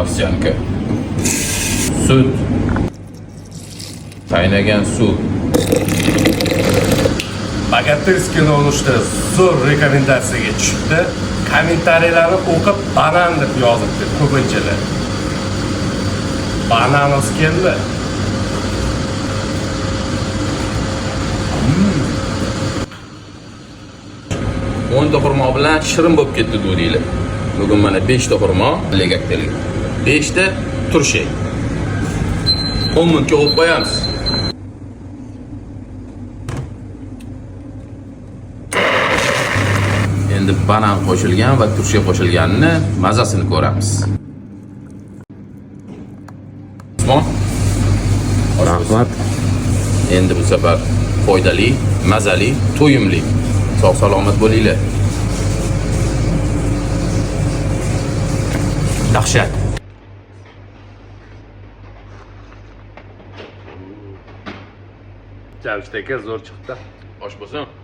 Овсянка. Sut. Qaynagan suv. Богатырский nonushta zo'r rekomendatsiyaga tushibdi. Kommentariyalarni o'qib banan deb yozibdi ko'pinchalar. Bananos keldi. 10 ta xurmo bilan shirin bo'lib ketdi dudinglar. Bugun mana 5 ta xurmo legaktelga. 5 ta turshak. 10 minutga qo'yib qo'yamiz. Endi banan qo'shilgan va turshak qo'shilganini mazasini ko'ramiz. Usmon. Rahmat. Endi bu safar foydali, mazali, to'yimli. Sog' salomat bo'linglar. Dahshat. Jamshid aka zo'r chiqdi. Osh bo'lsin.